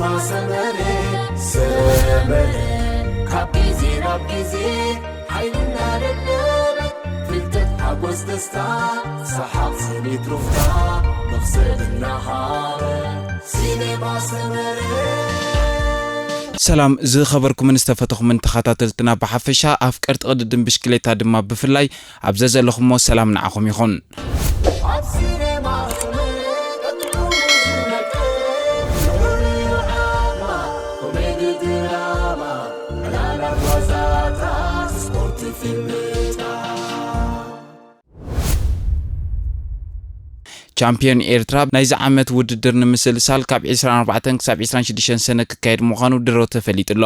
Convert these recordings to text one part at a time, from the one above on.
ሰመረ ሰመረ ካብ ግዜ ናብ ግዜ ሓይልና ደለበ ፍልጠት ሓጎስ ደስታ ሰሓቕ ስኒት ሩፍታ መኽሰብ እናሃበ ሲኔማ ሰመረ። ሰላም ዝኸበርኩምን ዝተፈተኹምን ተኸታተልትና ብሓፈሻ ኣፍቀርቲ ቅድድም ብሽክሌታ ድማ ብፍላይ ኣብ ዘዘለኹሞ ሰላም ንዓኹም ይኹን። ቻምፒዮን ኤርትራ ናይዚ ዓመት ውድድር ንምስልሳል ካብ ዕስራን ኣርባዕተን ክሳብ ዕስራን ሽዱሽተን ሰነ ክካየድ ምዃኑ ድሮ ተፈሊጡ ኣሎ።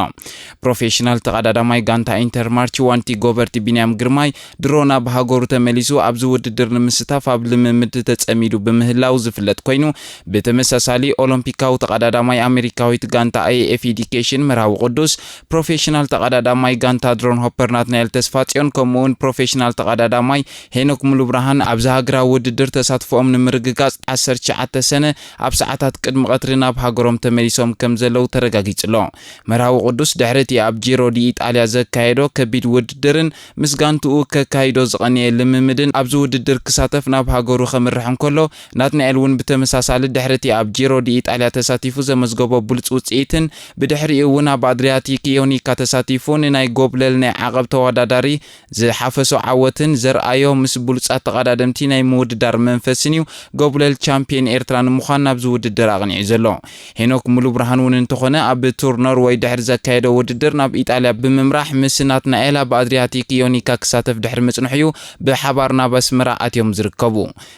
ፕሮፌሽናል ተቐዳዳማይ ጋንታ ኢንተርማርች ዋንቲ ጎበርቲ ቢንያም ግርማይ ድሮ ናብ ሃገሩ ተመሊሱ ኣብዚ ውድድር ንምስታፍ ኣብ ልምምድ ተጸሚዱ ብምህላው ዝፍለጥ ኮይኑ፣ ብተመሳሳሊ ኦሎምፒካዊ ተቐዳዳማይ ኣሜሪካዊት ጋንታ ኣይኤፍ ኢዲኬሽን መርሃዊ ቅዱስ፣ ፕሮፌሽናል ተቐዳዳማይ ጋንታ ድሮን ሆፐር ናትናኤል ተስፋጽዮን ከምኡውን ፕሮፌሽናል ተቐዳዳማይ ሄኖክ ሙሉብርሃን ኣብዚ ሃገራዊ ውድድር ተሳትፎኦም ንምርግጋጽ ዓሰርተ ትሽዓተ ሰነ ኣብ ሰዓታት ቅድሚ ቀትሪ ናብ ሃገሮም ተመሊሶም ከም ዘለዉ ተረጋጊጹ ኣሎ። መርሃዊ ቅዱስ ድሕሪ እቲ ኣብ ጂሮ ዲ ኢጣልያ ዘካየዶ ከቢድ ውድድርን ምስ ጋንትኡ ከካይዶ ዝቐነየ ልምምድን ኣብዚ ውድድር ክሳተፍ ናብ ሃገሩ ከምርሕ እንከሎ፣ ናትናኤል እውን ብተመሳሳሊ ድሕሪ እቲ ኣብ ጂሮ ዲ ኢጣልያ ተሳቲፉ ዘመዝገቦ ብሉጽ ውጽኢትን ብድሕሪኡ እውን ኣብ ኣድሪያቲክ ዮኒካ ተሳቲፉ ንናይ ጎብለል ናይ ዓቐብ ተወዳዳሪ ዝሓፈሶ ዓወትን ዘርኣዮ ምስ ብሉጻት ተቐዳደምቲ ናይ ምውድዳር መንፈስን እዩ ጎብለል ቻምፒየን ኤርትራ ንምዃን ናብዚ ውድድር ኣቕኒዑ ዘሎ። ሄኖክ ሙሉብርሃን እውን እንተኾነ ኣብ ቱር ኖርወይ ድሕሪ ዘካየዶ ውድድር ናብ ኢጣልያ ብምምራሕ ምስ ናትናኤል ኣብ ኣድሪያቲክ ዮኒካ ክሳተፍ ድሕሪ ምጽንሑ እዩ ብሓባር ናብ ኣስመራ ኣትዮም ዝርከቡ።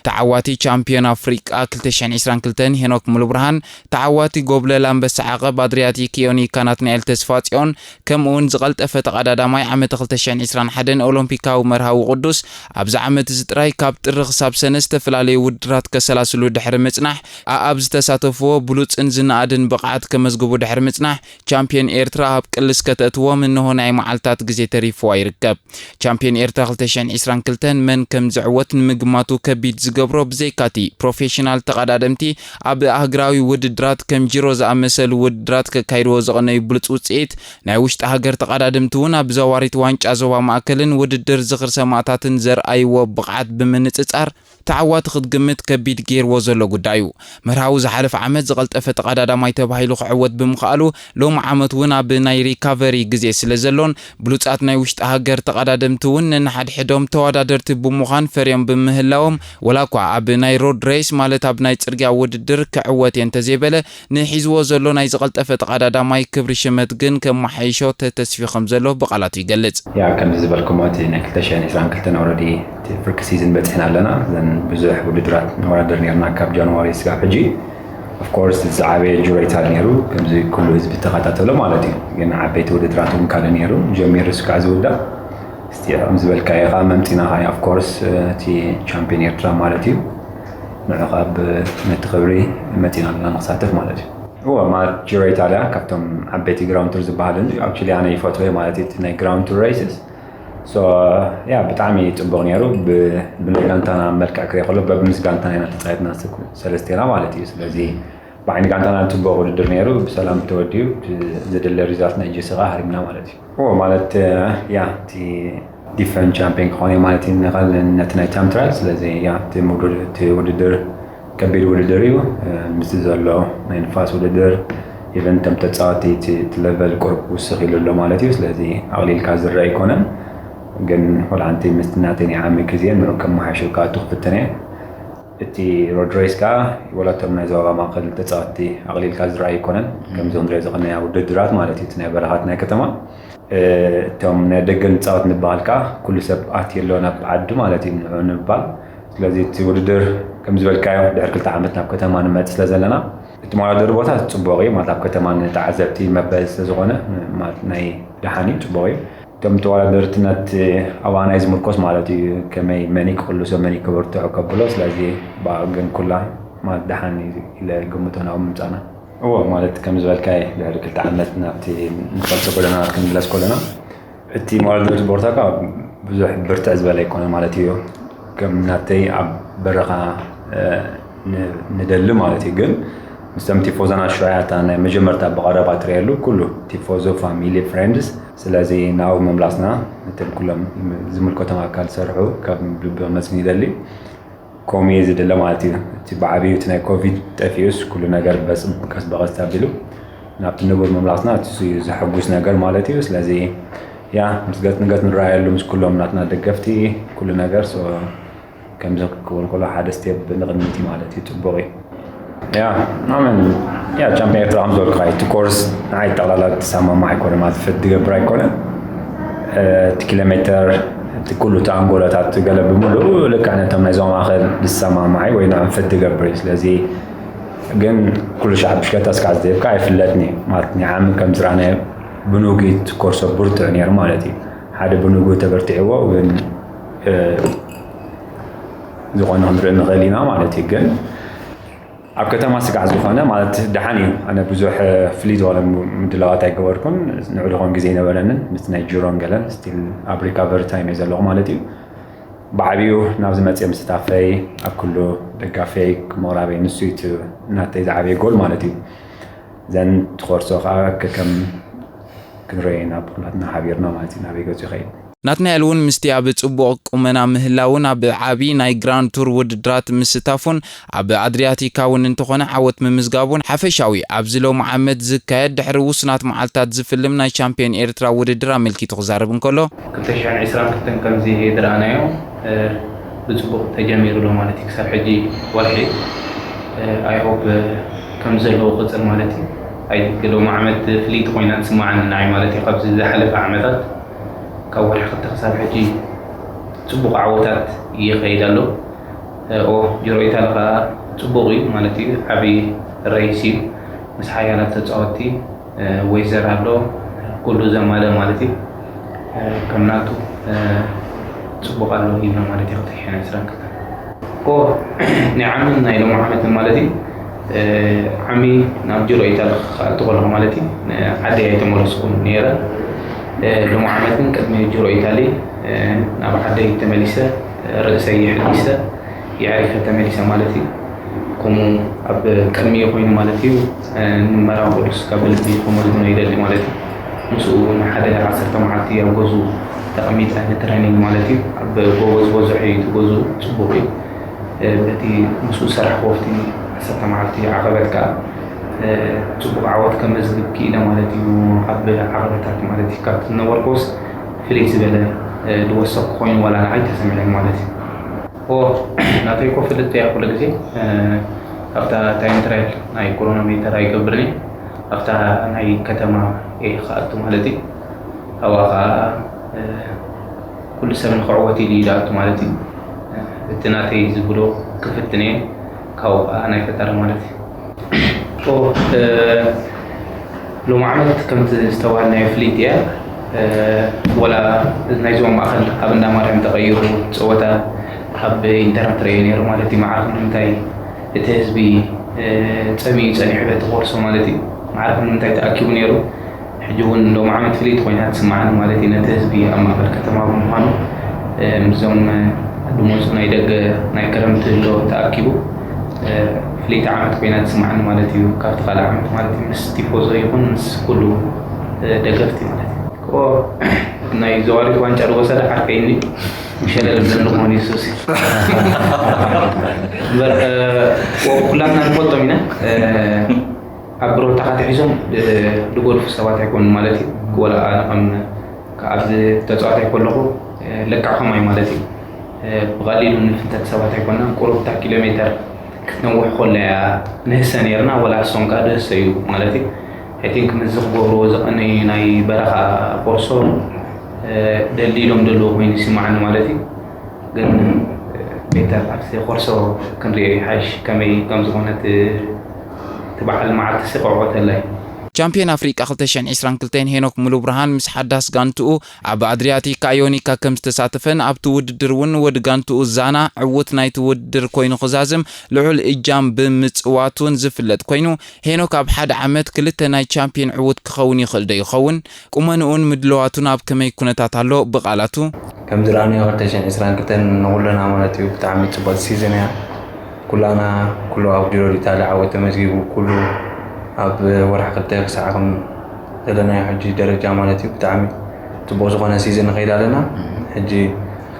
ተዓዋቲ ቻምፒዮን ኣፍሪቃ ክልተ ሽሕን ዕስራን ክልተን ሄኖክ ሙሉብርሃን፣ ተዓዋቲ ጎብለል ኣንበሳ ዓቐብ ኣድሪያቲክ ዮኒካ ናትናኤል ተስፋጽዮን፣ ከምኡውን ዝቐልጠፈ ተቐዳዳማይ ዓመተ ክልተ ሽሕን ዕስራን ሓደን ኦሎምፒካዊ መርሃዊ ቅዱስ ኣብዚ ዓመት እዚ ጥራይ ካብ ጥሪ ክሳብ ሰነ ዝተፈላለዩ ውድድራት ከሰላስሉ ድሕሪ ምጽናሕ፣ ኣኣብ ዝተሳተፍዎ ብሉጽን ዝነኣድን ብቕዓት ከመዝግቡ ድሕሪ ምጽናሕ፣ ቻምፒዮን ኤርትራ ኣብ ቅልስ ከተእትዎም እንሆ ናይ መዓልታት ግዜ ተሪፍዋ ይርከብ። ቻምፒዮን ኤርትራ ክልተ ሽሕን ዕስራን ክልተን መን ከም ዝዕወት ንምግማቱ ከቢድ ዝገብሮ ብዘይካቲ ፕሮፌሽናል ተቐዳደምቲ ኣብ ኣህግራዊ ውድድራት ከም ጂሮ ዝኣመሰሉ ውድድራት ከካይድዎ ዝቐነዩ ብሉጽ ውጽኢት ናይ ውሽጢ ሃገር ተቐዳደምቲ እውን ኣብ ዘዋሪት ዋንጫ ዞባ ማእከልን ውድድር ዝኽሪ ሰማእታትን ዘርኣይዎ ብቕዓት ብምንጽጻር ተዓዋቲ ክትግምት ከቢድ ገይርዎ ዘሎ ጉዳይ እዩ። መርሃዊ ዝሓለፈ ዓመት ዝቐልጠፈ ተቐዳዳማይ ተባሂሉ ክዕወት ብምኽኣሉ ሎሚ ዓመት እውን ኣብ ናይ ሪካቨሪ ግዜ ስለ ዘሎን ብሉጻት ናይ ውሽጢ ሃገር ተቐዳደምቲ እውን ነንሓድሕዶም ተወዳደርቲ ብምዃን ፈርዮም ብምህላዎም ወላ እኳ ኣብ ናይ ሮድ ሬስ ማለት ኣብ ናይ ጽርግያ ውድድር ክዕወት እየ እንተዘይበለ ንሒዝዎ ዘሎ ናይ ዝቐልጠፈ ተቐዳዳማይ ክብሪ ሽመት ግን ከመሓይሾ ተተስፊ ከም ዘሎ ብቓላቱ ይገልጽ። ያ ከምዚ ዝበልኩሞ እቲ ናይ ክልተ ሽሕን ዕስራን ክልተን already እቲ ፍርቂ ሲዝን በፂሕና ኣለና። እዘን ብዙሕ ውድድራት ንወዳደር ነርና ካብ ጃንዋሪ ስጋብ ሕጂ። Of course እቲ ዝዓበየ ጁሮ ኢታሊ ነይሩ ከምዚ ኩሉ ህዝቢ ተኸታተሎ ማለት እዩ። ግን ዓበይቲ ውድድራት እውን ካልእ ነይሩ ጀሚሩ ስጋዕ ዝውዳእ። እስቲ ከም ዝበልካዮ ከዓ መምፂና ከዓ of course እቲ ቻምፒዮን ኤርትራ ማለት እዩ። ንዑ ከዓ ነቲ ክብሪ መፂና ኣለና ንክሳተፍ ማለት እዩ። እወ ማለት ጅሮ ኢታልያ ካብቶም ዓበይቲ ግራውንድ ቱር ዝበሃሉ እዩ። Actually ኣነ ይፈትዎ ማለት እዩ እቲ ናይ ግራውንድ ቱር ሬስስ። So ያ ብጣዕሚ ፅቡቕ ነይሩ። ብናይ ጋንታና መልክዕ ክሪኦ ከሎ በብምስ ጋንታና ኢና ተፃየትና ሰለስቴና ማለት እዩ። ስለዚ ብዓይኒ ጋንታና ፅቡቕ ውድድር ነይሩ። ብሰላም ተወዲኡ ዝድለ ሪዛልት ናይ ጅስ ከዓ ሃሪምና ማለት እዩ። እወ ማለት ያ እቲ ዲፈን ቻምፒዮን ክኾን እዩ ማለት እዩ ነቲ ናይ ታይም ትራያል። ስለዚ ያ እቲ ውድድር ከቢድ ውድድር እዩ። ምስዚ ዘሎ ናይ ንፋስ ውድድር ኢቨን እቶም ተፃወቲ እቲ ለቨል ቁሩብ ውስኽ ኢሉ ኣሎ ማለት እዩ። ስለዚ ኣቕሊልካ ዝረአ ኣይኮነን። ግን ቆልዓ ኣንቲ ምስቲ ናተይ ናይ ዓሚ ግዜ ንዑ ከመሓይሸው ክኣቱ ክፍትን እየ። እቲ ሮድ ሬስ ከዓ ወላ እቶም ናይ ዞባ ማእኸል ተፃወቲ ኣቕሊልካ ዝረኣይ ኣይኮነን። ከምዚ ክንሪኦ ዝኽእልናያ ውድድራት ማለት እዩ እቲ ናይ በረኻት ናይ ከተማ እቶም ናይ ደገ ንፃወት ንበሃል ከዓ ኩሉ ሰብ ኣትዩ ኣሎ ናብ ዓዱ ማለት እዩ ንዑ ንምባል። ስለዚ እቲ ውድድር ከም ዝበልካዮ ድሕሪ ክልተ ዓመት ናብ ከተማ ንመፅእ ስለ ዘለና እቲ መወዳደሪ ቦታ ፅቡቕ እዩ ማለት ኣብ ከተማ ንተዓዘብቲ መበሊ ስለ ዝኾነ ማለት ናይ ደሓን እዩ ፅቡቕ እዩ። እቶም ተወዳደርቲ ነቲ ኣባናይ ዝምርኮስ ማለት እዩ ከመይ መን ክቕልሶ መን ክብርትዖ ከብሎ። ስለዚ ብኣ ግን ኩላ ማለት ደሓን ኢለ ግምቶ ናብኡ ምምፃእና። እወ ማለት ከም ዝበልካይ ድሕሪ ክልተ ዓመት ናብቲ ንፈልጦ ጎደና ክንምለስ ከለና እቲ መወዳደርቲ ቦርታ ከዓ ብዙሕ ብርትዕ ዝበለ ኣይኮነ ማለት እዩ። ከም ናተይ ኣብ በረኻ ንደሊ ማለት እዩ ግን ምስቶም ቲፎዞና ሽዑ እያ እታ ናይ መጀመርታ ብቐረባ ትርእየሉ፣ ኩሉ ቲፎዞ፣ ፋሚሊ፣ ፍሬንድስ። ስለዚ ናብኡ ምምላስና፣ ነቶም ኩሎም ዝምልከቶም ኣካል ዝሰርሑ ካብ ልቢ ክመጽን ይደሊ። ከምኡ እየ ዝደለ ማለት እዩ። እቲ ብዓብዩ እቲ ናይ ኮቪድ ጠፊኡስ ኩሉ ነገር በጽ-፣ ቀስ ብቐስ ኣቢሉ ናብቲ ንቡር ምምላስና፣ እቲ ዘሐጉስ ነገር ማለት እዩ። ስለዚ ያ ምስ ገጽ ንገጽ ንረኣየሉ ምስ ኩሎም ናትና ደገፍቲ ኩሉ ነገር፣ so ከምዚ ክኸውን ከሎ ሓደ ስቴፕ ንቕድሚት እዩ ማለት እዩ። ጽቡቕ እዩ። ያ ኣመን ያ ቻምፒዮን ኤርትራ ከም ዝበልኩኻ እቲ ኮርስ ንዓይ ጠቕላላ ዝሰማማዕ ኣይኮነ ማለት ፈት ዝገብር ኣይኮነ። እቲ ኪሎ ሜትር፣ እቲ ኩሉ እቲ ኣንጎሎታት ገለ ብምሉእ ልክዕ ነቶም ናይ ዞባ ማእኸል ዝሰማማዕ ወይ ንዕንፈት ዝገብር እዩ። ስለዚ ግን ኩሉ ሻዕ ብሽክለታ ስካዕ ዝደብካ ኣይፍለጥን እዩ ማለት ናይ ዓሚ ከም ዝረኣናዮ ብንጉት ኮርሶ ብርቱዕ ነይሩ ማለት እዩ። ሓደ ብንጉ ተበርቲዕዎ ግን ዝኾነ ክንርኢ ንኽእል ኢና ማለት እዩ። ግን ኣብ ከተማ ስጋዕ ዝኾነ ማለት ደሓን እዩ። ኣነ ብዙሕ ፍልይ ዝበለ ምድላዋት ኣይገበርኩን። ንዑ ዝኾን ግዜ ኣይነበረንን። ምስ ናይ ጅሮን ገለን ስቲል ኣብ ሪካቨሪ ታይም እየ ዘለኹ ማለት እዩ። ብዓብዩ ናብዚ መፅየ ምስታፈይ ኣብ ኩሉ ደጋፈይ ክመቕራበይ ንሱ እዩ እቲ ናተይ ዝዓበየ ጎል ማለት እዩ። ዘን ትኾርሶ ከዓ ከከም ክንረዮ ኢና ብኩላትና ሓቢርና ማለት እዩ ናበይ ገፁ ይኸይድ። ናትናኤል እውን ምስቲ ኣብ ጽቡቕ ቁመና ምህላውን ኣብ ዓቢ ናይ ግራንድ ቱር ውድድራት ምስታፉን ኣብ ኣድሪያቲካ እውን እንተኾነ ዓወት ምምዝጋቡን ሓፈሻዊ ኣብዚ ሎሚ ዓመት ዝካየድ ድሕሪ ውሱናት መዓልታት ዝፍልም ናይ ቻምፒዮን ኤርትራ ውድድር ኣመልኪቱ ክዛረብ እንከሎ፣ ክልተ ሽሕን ዕስራን ክልተን ከምዚ ዝረኣናዮ ብጽቡቕ ተጀሚሩ ኣሎ ማለት እዩ። ክሳብ ሕጂ ወርሒ ኣይሆፕ ከም ዘለዎ ክቕጽል ማለት እዩ። ኣይ ሎሚ ዓመት ፍልይቲ ኮይና ትስምዓኒ ንዓይ ማለት እዩ ካብዚ ዝሓለፈ ዓመታት። ካብ ወርሒ ክልተ ክሳብ ሕጂ ጽቡቕ ዓወታት ይኸይድ ኣሎ። ኦ ጅሮ ኢታሊ ከኣ ጽቡቕ እዩ ማለት እዩ። ዓቢ ሬስ እዩ ምስ ሓያላት ተጻወትቲ ዌዘር ኣሎ ኩሉ ዘማለ ማለት እዩ። ከም ናቱ ጽቡቕ ኣሎ ይብሎ ማለት እዩ። ክልተ ሽሕን ዕስራን ክልተን ኮ ናይ ዓምን ናይ ሎሚ ዓመትን ማለት እዩ። ዓሚ ናብ ጅሮ ኢታሊ ክኣቱ ከለኹ ማለት እዩ ዓደይ ኣይተመለስኩን ነይረ። ሎሚ ዓመት ግን ቅድሚ ጅሮ ኢታሊ ናብ ዓደይ ተመሊሰ ርእሰይ የሕዲሰ የዕሪፈ ተመሊሰ ማለት እዩ። ከምኡ ኣብ ቅድሚ ኮይኑ ማለት እዩ ንመራ ቅዱስ ካብ ልቢ ከመዝግኖ ይደሊ ማለት እዩ። ምስኡ ንሓደ ዓሰርተ መዓልቲ ኣብ ገዝኡ ተቐሚጠ ንትሬኒንግ ማለት እዩ። ኣብ ጎቦ ዝበዝሖ እዩ እቲ ገዝኡ ጽቡቕ እዩ። በቲ ምስኡ ዝሰራሕ ወፍቲ ዓሰርተ መዓልቲ ዓቐበት ከኣ ጽቡቕ ዓወት ከመዝግብ ክኢለ ማለት እዩ። ኣብ ዓቐበታት ማለት እዩ ካብቲ ዝነበርኩስ ፍልይ ዝበለ ዝወሰኩ ኮይኑ ዋላ ንዓይ ተሰሚዐኒ ማለት እዩ። ኦ ናተይ ኮ ፍልጥ እያ ኩሉ ግዜ ኣብታ ታይም ትራይል ናይ ክሮኖሜተር ኣይገብርን እየ። ኣብታ ናይ ከተማ እየ ክኣቱ ማለት እዩ። ኣብኣ ከዓ ኩሉ ሰብ ንክዕወት ኢሉ እዩ ዝኣቱ ማለት እዩ። እቲ ናተይ ዝብሎ ክፍትን እየ ካብኡ ከዓ ናይ ፈጣሪ ማለት እዩ። ኦ ሎሚ ዓመት ከምቲ ዝተባሃልናዮ ፍልይቲ እያ። ወላ ናይ ዞባ ማእኸል ኣብ እንዳ ማርያም ተቐይሩ ፀወታ ኣብ ኢንተርነት ረእየ ነይሩ ማለት እዩ። መዓርኩም ንምንታይ እቲ ህዝቢ ፀሚኡ ፀኒሑ በቲ ኮርሶ ማለት እዩ። መዓርኩም ንምንታይ ተኣኪቡ ነይሩ። ሕጂ እውን ሎም ዓመት ፍልይቲ ኮይና ትስምዓኒ ማለት እዩ። ነቲ ህዝቢ ኣብ ማእኸል ከተማ ብምዃኑ ምስዞም ድመፁ ናይ ደገ ናይ ክረምቲ ህሎ ተኣኪቡ ፍልይቲ ዓመት ኮይና ትስምዓኒ ማለት እዩ። ካብቲ ካልእ ዓመት ማለት እዩ ምስ ቲፎዞ ይኹን ምስ ኩሉ ደገፍቲ ማለት እዩ። ናይ ዘዋሪት ዋንጫ ዝወሰደ ዓርከይኒ ምሸለል ብለን ዝኾኑ ይሱስ እምበር ኩላትና ንፈልጦም ኢና። ኣብ ብሮታ ተታሒዞም ዝጎድፉ ሰባት ኣይኮኑን ማለት እዩ። ወላ ኣነ ከም ኣብዚ ተፃዋታይ ከለኹ ለቃዕኹም ኣይ ማለት እዩ። ብቐሊሉ ንፍንተት ሰባት ኣይኮና። ቁሩብ እታ ኪሎ ሜተር ክትነውሕ ከሎ እያ ንህሰ ነይርና። ወላ እሶም ከዓ ድህሰ እዩ ማለት እዩ። ኣይ ቲንክ ምስዚ ክገብርዎ ዝቐነዩ ናይ በረኻ ኮርሶ ደልዲሎም ደለዎ ኮይኑ ይስማዓኒ ማለት እዩ። ግን ቤተር ኣብቲ ኮርሶ ክንሪኦ ይሓይሽ ከመይ ከም ዝኾነ እቲ በዓል መዓልቲ ሲ ክዕወተላ እዩ። ቻምፒዮን ኣፍሪቃ ክልተ ሽሕን ዕስራን ክልተን ሄኖክ ሙሉብርሃን ምስ ሓዳስ ጋንትኡ ኣብ ኣድሪያቲካ ኣዮኒካ ከም ዝተሳተፈን ኣብቲ ውድድር እውን ወዲ ጋንትኡ ዛና ዕውት ናይቲ ውድድር ኮይኑ ክዛዝም ልዑል እጃም ብምጽዋቱን ዝፍለጥ ኮይኑ፣ ሄኖክ ኣብ ሓደ ዓመት ክልተ ናይ ቻምፒዮን ዕውት ክኸውን ይኽእል ዶ ይኸውን? ቁመንኡን ምድለዋቱን ኣብ ከመይ ኩነታት ኣሎ? ብቓላቱ። ከም ዝረኣናዮ ክልተ ሽሕን ዕስራን ክልተን ንኹልና ማለት እዩ ብጣዕሚ ጽቡቕ ሲዝን እያ። ኩላና ኩሉ ኣብ ጂሮ ዲታሊ ዓወት ተመዝጊቡ ኩሉ ኣብ ወርሒ ክልተ ክሳዕ ከም ዘለናዮ ሕጂ ደረጃ ማለት እዩ። ብጣዕሚ ፅቡቅ ዝኾነ ሲዝን ንኸይድ ኣለና። ሕጂ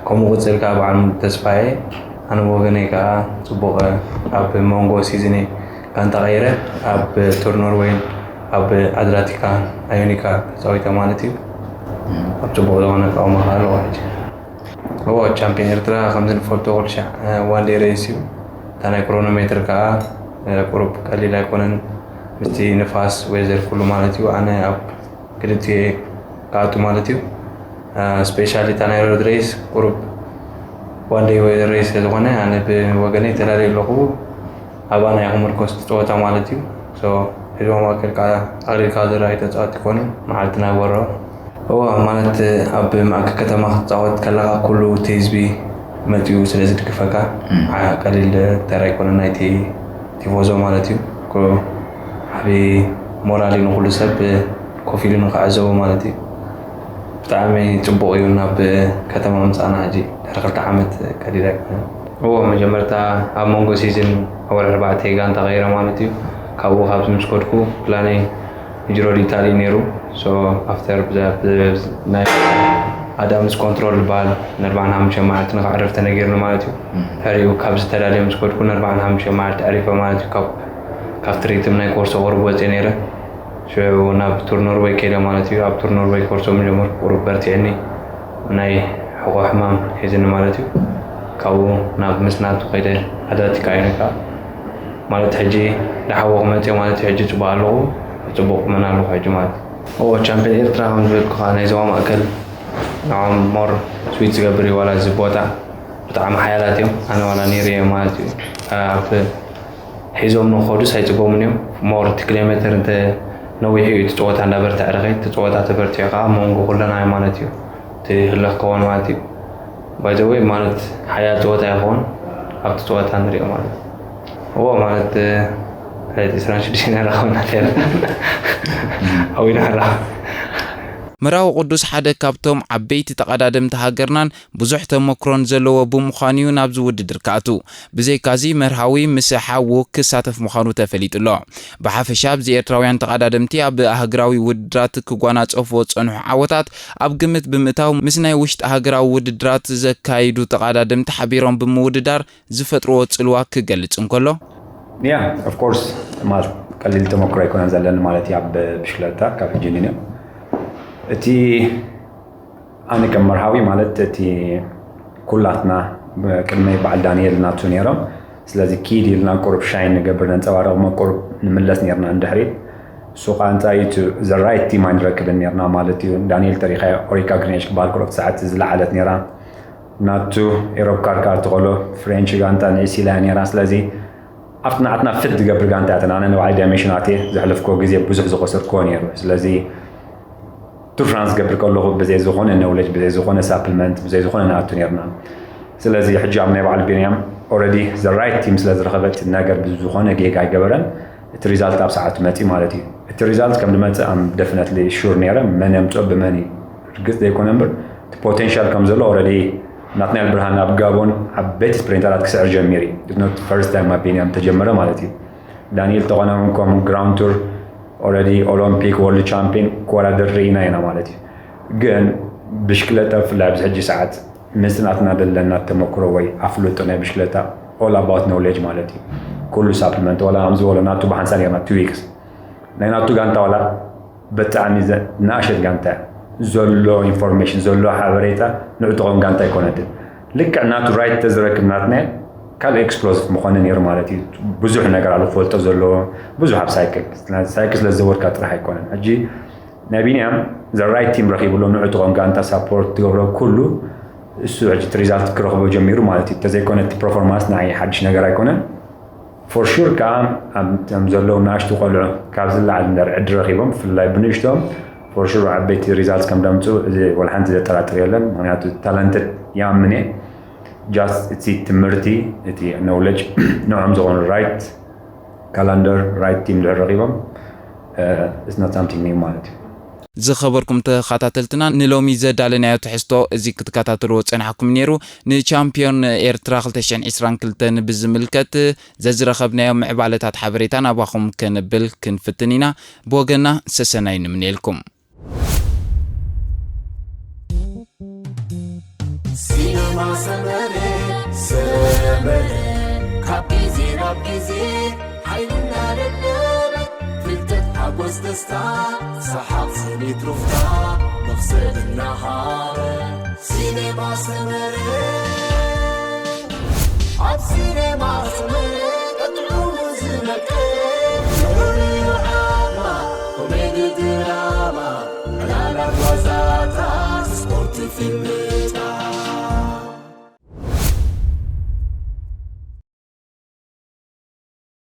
ከምኡ ቅፅል ከዓ በዓል ሙሉ ተስፋ እየ። ኣነ ብወገነይ ከዓ ፅቡቅ ኣብ መንጎ ሲዝን ጋንታ ቀይረ ኣብ ቱር ኖርወይን ኣብ ኣድላቲካ ኣዮኒካ ተፃዊተ ማለት እዩ። ኣብ ፅቡቅ ዝኾነ ኣቃውማ ከዓ ኣለዎ ሕጂ። እዎ ቻምፒዮን ኤርትራ ከምዚ ንፈልጦ ኩሉ ሻዕ ዋን ዴይ ሬስ እዩ። እታ ናይ ክሮኖሜትር ከዓ ቁሩብ ቀሊል ኣይኮነን ምስቲ ንፋስ ዌዘር ኩሉ ማለት እዩ። ኣነ ኣብ ክልቲኤ ክኣቱ ማለት እዩ። ስፔሻሊ እታ ናይ ሮድ ሬስ ቁሩብ ዋን ዴይ ሬስ ስለዝኾነ ኣነ ብወገነይ ተላለዩ ኣለኹ። ኣባና እዩ ክምርኮስ እቲ ፀወታ ማለት እዩ። ሕዚ ማእከል ከዓ ኣግሪካልቸር ኣይተፃወት ይኮኑ መዓልቲ ናይ ወሮ እዋ ማለት ኣብ ማእከል ከተማ ክትፃወት ከለካ ኩሉ እቲ ህዝቢ መፂኡ ስለ ዝድግፈካ ዓ- ቀሊል ተራ ኣይኮነ ናይቲ ቲፎዞ ማለት እዩ። ኮ- ዓብዪ ሞራል እዩ ንኩሉ ሰብ ኮፍ ኢሉ ንክዕዘቦ ማለት እዩ። ብጣዕሚ ፅቡቅ እዩ ናብ ከተማ ምፃና ሕጂ ድሕሪ ክልተ ዓመት ቀሊል ኣይኮነ። እዎ መጀመርታ ኣብ መንጎ ሲዝን ኣብ ወርሒ ኣርባዕተ ጋንታ ቀይረ ማለት እዩ። ካብኡ ካብዚ ምስ ከድኩ ፕላነይ ጅሮ ዲታሊ ነይሩ። ኣፍተር ናይ ኣዳምስ ኮንትሮል ዝበሃል ንኣርባዓን ሓሙሽተ መዓልቲ ንክዕርፍ ተነጊርኒ ማለት እዩ። ሕሪኡ ካብ ዝተዳለየ ምስ ከድኩ ንኣርባዓን ሓሙሽተ መዓልቲ ዕሪፈ ማለት እዩ። ካብ ትሪትም ናይ ኮርሶ ቁሩብ ወፅየ ነይረ። ናብ ቱር ኖርወይ ከይደ ማለት እዩ። ኣብ ቱር ኖርወይ ኮርሶ ምጀመርኩ ቁሩብ በርቲዕኒ ናይ ሕቆ ሕማም ሒዝኒ ማለት እዩ። ካብኡ ናብ ምስናቱ ከይደ ኣዳቲካ እዩ ነካ ማለት ሕጂ ዳሓወ ክመፅእ ማለት እዩ። ሕጂ ፅቡቅ ኣለኹ፣ ፅቡቅ ቁመና ኣለኹ ሕጂ ማለት እዩ። እዎ ቻምፒዮን ኤርትራ ከም ዝበልኩ ከዓ ናይ ዞባ ማእከል ንዖም ሞር ስዊት ዝገብር እዩ። ዋላ እዚ ቦታ ብጣዕሚ ሓያላት እዮም። ኣነ ዋላ ነይረ እየ ማለት እዩ። ኣብ ሒዞም ንክኸዱስ ኣይፅገሙን እዮም። ሞር እቲ ኪሎ ሜትር እንተ ነዊሑ እዩ እቲ ፀወታ እንዳበርትዐ ደኸይ እቲ ፀወታ ተበርቲዑ ከዓ መንጎ ኩለና እዩ ማለት እዩ። እቲ ህልኽ ክኸውን ማለት እዩ። ባይዘወይ ማለት ሓያል ፀወታ ይኸውን ኣብቲ ፀወታ ንሪኦ ማለት እዎ ማለት ዕለት ዕስራን ሽዱሽተን ረኸብና ኣዊና ራ መራዊ ቅዱስ ሓደ ካብቶም ዓበይቲ ተቐዳደምቲ ሃገርናን ብዙሕ ተመክሮን ዘለዎ ብምዃኑ እዩ ናብዚ ውድድር ክኣቱ። ብዘይካዚ መርሃዊ ምስ ሓዉ ክሳተፍ ምዃኑ ተፈሊጡ ኣሎ። ብሓፈሻ ኣብዚ ኤርትራውያን ተቐዳደምቲ ኣብ ኣህግራዊ ውድድራት ክጓናጸፍዎ ዝጸንሑ ዓወታት ኣብ ግምት ብምእታው ምስ ናይ ውሽጢ ሃገራዊ ውድድራት ዘካይዱ ተቐዳደምቲ ሓቢሮም ብምውድዳር ዝፈጥርዎ ጽልዋ ክገልጽ እንከሎ፣ Yeah of course ማለት ቀሊል ተመክሮ ኣይኮነን ዘለኒ ማለት እዩ ኣብ ብሽክለታ ካብ ሕጂ ንንዮ እቲ ኣነ ከም መርሃዊ ማለት እቲ ኩላትና ቅድመይ በዓል ዳንኤል ናቱ ነይሮም ስለዚ ኪድ ኢልና ቁሩብ ሻይን ንገብር ነንፀባረቕ እሞ ቁሩብ ንምለስ ነርና ንድሕሪት እሱ ከዓ እንታይ እዩ the right team ኣይንረክብን ነርና ማለት እዩ ዳንኤል ተሪኻዮ ኦሪካ ግሪነሽ ክበሃል ከሎ ኣብቲ ሰዓት ዝለዓለት ነራ ናቱ ኤሮፕ ካርካ ትኸሎ ፍሬንች ጋንታ ንእስ ኢላ ነራ ስለዚ ኣብቲ ንዓትና ፍት ዝገብር ጋንታ እያ ኣነ ንባዕሊ ዳይሜንሽን ኣትየ ዘሕለፍክዎ ግዜ ብዙሕ ዝኸሰርክዎ ነይሩ ስለዚ ቱር ፍራንስ ዝገብር ከለኹ ብዘይ ዝኾነ ነውለጅ ብዘይ ዝኾነ ሳፕልመንት ብዘይ ዝኾነ ንኣቱ ነርና ስለዚ ሕጂ ኣብ ናይ ባዕሉ ቢንያም already the right team ስለ ዝረኸበ እቲ ነገር ብዝኾነ ጌጋ ኣይገበረን እቲ ሪዛልት ኣብ ሰዓቱ መፂ ማለት እዩ እቲ ሪዛልት ከም ዝመፅእ ኣም ደፍነትሊ ሹር ነረ መን የምፅኦ ብመን እዩ ርግፅ ዘይኮነ እምበር እቲ ፖቴንሻል ከም ዘሎ already ናትናኤል ብርሃን ኣብ ጋቦን ዓበይቲ ስፕሪንተራት ክስዕር ጀሚሩ እዩ not first time ኣብ ቢንያም ተጀመረ ማለት እዩ ዳንኤል ተኾነ እንኮም ግራውንድ ቱር already ኦሎምፒክ ወርልድ ቻምፒን ክወዳደር ርኢና ኢና ማለት እዩ ግን ብሽክለታ ብፍላይ ኣብዚ ሕጂ ሰዓት ምስ ናትና ዘለና ተመክሮ ወይ ኣፍልጦ ናይ ብሽክለታ all about knowledge ማለት እዩ ኩሉ ሳፕልመንት ዋላ ከም ዝበሎ ናቱ ብሓንሳ ነርና two weeks ናይ ናቱ ጋንታ ዋላ ብጣዕሚ ንእሸት ጋንታ ዘሎ ኢንፎርሜሽን ዘሎ ሓበሬታ ንዑ ትኸውን ጋንታ ኣይኮነትን ልክዕ ናቱ ራይት ተዝረክብ ናትና ካልእ ኤክስፕሎዚቭ ምኾነ ነይሩ ማለት እዩ ብዙሕ ነገር ኣሎ ክፈልጦ ዘለዎ ብዙሕ ኣብ ሳይክል ሳይክል ስለ ዝዘወርካ ጥራሕ ኣይኮነን ሕጂ ናይ ቢንያም the right team ረኺቡ ኣሎ ንዑ ትኾን ጋንታ ሳፖርት ትገብሮ ኩሉ እሱ ሕጂ እቲ ሪዛልት ክረኽቦ ጀሚሩ ማለት እዩ ተዘይኮነ እቲ ፐርፎርማንስ ንዓይ ሓድሽ ነገር ኣይኮነን for sure ከዓ እቶም ዘለዉ ንኣሽቱ ቆልዑ ካብ ዝለዓል እምበር ዕድል ረኺቦም ብፍላይ ብንእሽቶም for sure ዓበይቲ ሪዛልት ከም ደምፅኡ እዚ ወላ ሓንቲ ዘጠራጥር የለን ምክንያቱ talented ይኣምን እየ just እቲ ትምህርቲ እቲ knowledge ንዖም ዝኾኑ right calendar right team ድሕር ረኺቦም it's not something new ማለት እዩ ዝኸበርኩም ተኸታተልትና፣ ንሎሚ ዘዳለናዮ ትሕዝቶ እዚ ክትከታተልዎ ጸናሕኩም ነይሩ። ንቻምፒዮን ኤርትራ ክልተ ሽሕን ዕስራን ክልተን ብዝምልከት ዘዝረኸብናዮ ምዕባለታት ሓበሬታ ናባኹም ከነብል ክንፍትን ኢና። ብወገና ሰሰናይ ንምንኤልኩም። ሲነማ ሰመረ ሰመረ ካብ ግዜ ናብ ግዜ ሓይልና ደለበ ፍልጠት ሓጎስ ደስታ ሰሓቕ ስኒት ሩፍታ መኽሰብ እናሃበ ሲነማ ሰመረ ኣብ ሲነማ ሰመረ ቀጥዑሙ ዝነቀ ፍሉይ ዓማ ኮሜዲ ድራማ ዕላላት ዋዛታት ስፖርት ፊልም